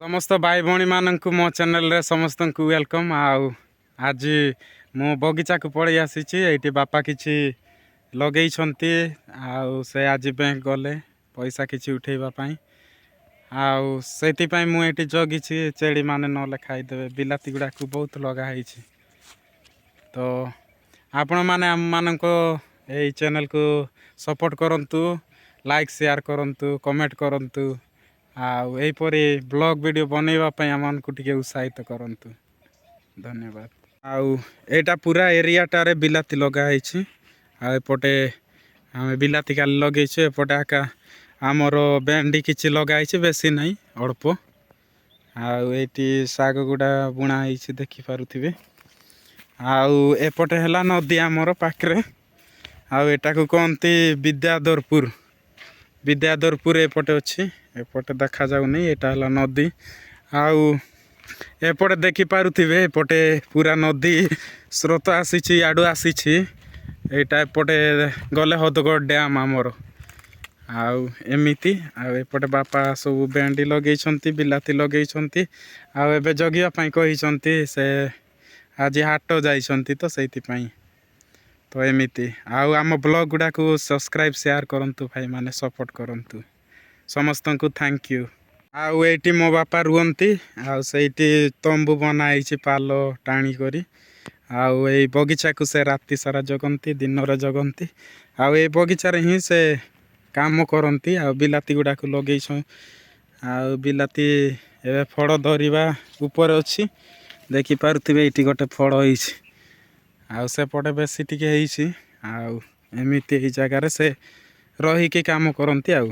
ସମସ୍ତ ଭାଇ ଭଉଣୀମାନଙ୍କୁ ମୋ ଚ୍ୟାନେଲରେ ସମସ୍ତଙ୍କୁ welcome. ଆଉ ଆଜି ମୁଁ ବଗିଚାକୁ ପଳେଇ ଆସିଛି। ଏଇଠି ବାପା କିଛି ଲଗେଇଛନ୍ତି ଆଉ ସେ ଆଜି ବ୍ୟାଙ୍କ ଗଲେ ପଇସା କିଛି ଉଠେଇବା ପାଇଁ, ଆଉ ସେଥିପାଇଁ ମୁଁ ଏଇଠି ଜଗିଛି, ଛେଳିମାନେ ନହେଲେ ଖାଇଦେବେ। ବିଲାତି ଗୁଡ଼ାକୁ ବହୁତ ଲଗା ହେଇଛି। ତ ଆପଣମାନେ ଆମମାନଙ୍କ ଏଇ ଚ୍ୟାନେଲକୁ ସପୋର୍ଟ କରନ୍ତୁ, ଲାଇକ୍ ସେୟାର କରନ୍ତୁ, କମେଣ୍ଟ କରନ୍ତୁ ଆଉ ଏହିପରି ବ୍ଲଗ୍ ଭିଡ଼ିଓ ବନେଇବା ପାଇଁ ଆମମାନଙ୍କୁ ଟିକେ ଉତ୍ସାହିତ କରନ୍ତୁ। ଧନ୍ୟବାଦ। ଆଉ ଏଇଟା ପୁରା ଏରିଆଟାରେ ବିଲାତି ଲଗା ହେଇଛି। ଆଉ ଏପଟେ ଆମେ ବିଲାତି କାଲି ଲଗେଇଛୁ। ଏପଟେ ଆକା ଆମର ଭେଣ୍ଡି କିଛି ଲଗା ହେଇଛି, ବେଶୀ ନାହିଁ, ଅଳ୍ପ। ଆଉ ଏଇଠି ଶାଗ ଗୁଡ଼ା ବୁଣା ହେଇଛି, ଦେଖିପାରୁଥିବେ। ଆଉ ଏପଟେ ହେଲା ନଦୀ ଆମର ପାଖରେ। ଆଉ ଏଟାକୁ କହନ୍ତି ବିଦ୍ୟାଧରପୁର। ବିଦ୍ୟାଧରପୁର ଏପଟେ ଅଛି, ଏପଟେ ଦେଖାଯାଉନି। ଏଇଟା ହେଲା ନଦୀ। ଆଉ ଏପଟେ ଦେଖିପାରୁଥିବେ, ଏପଟେ ପୁରା ନଦୀ ସ୍ରୋତ ଆସିଛି, ଇଆଡ଼ୁ ଆସିଛି। ଏଇଟା ଏପଟେ ଗଲେ ହଦଗଡ଼ ଡ୍ୟାମ୍ ଆମର। ଆଉ ଏମିତି। ଆଉ ଏପଟେ ବାପା ସବୁ ଭେଣ୍ଡି ଲଗେଇଛନ୍ତି, ବିଲାତି ଲଗେଇଛନ୍ତି। ଆଉ ଏବେ ଜଗିବା ପାଇଁ କହିଛନ୍ତି, ସେ ଆଜି ହାଟ ଯାଇଛନ୍ତି ତ ସେଇଥିପାଇଁ। ତ ଏମିତି। ଆଉ ଆମ ବ୍ଲଗ୍ ଗୁଡ଼ାକୁ ସବସ୍କ୍ରାଇବ୍, ସେୟାର କରନ୍ତୁ ଭାଇମାନେ, ସପୋର୍ଟ କରନ୍ତୁ। ସମସ୍ତଙ୍କୁ thank you. ଆଉ ଏଇଠି ମୋ ବାପା ରୁହନ୍ତି ଆଉ ସେଇଠି ତମ୍ବୁ ବନା ହେଇଛି ପାଲ ଟାଣି କରି। ଆଉ ଏଇ ବଗିଚାକୁ ସେ ରାତି ସାରା ଜଗନ୍ତି, ଦିନରେ ଜଗନ୍ତି। ଆଉ ଏଇ ବଗିଚାରେ ହିଁ ସେ କାମ କରନ୍ତି। ଆଉ ବିଲାତି ଗୁଡ଼ାକୁ ଲଗେଇଛୁ ଆଉ ବିଲାତି ଏବେ ଫଳ ଧରିବା ଉପରେ ଅଛି। ଦେଖିପାରୁଥିବେ, ଏଇଠି ଗୋଟେ ଫଳ ହେଇଛି ଆଉ ସେପଟେ ବେଶୀ ଟିକେ ହେଇଛି। ଆଉ ଏମିତି ଏଇ ଜାଗାରେ ସେ ରହିକି କାମ କରନ୍ତି ଆଉ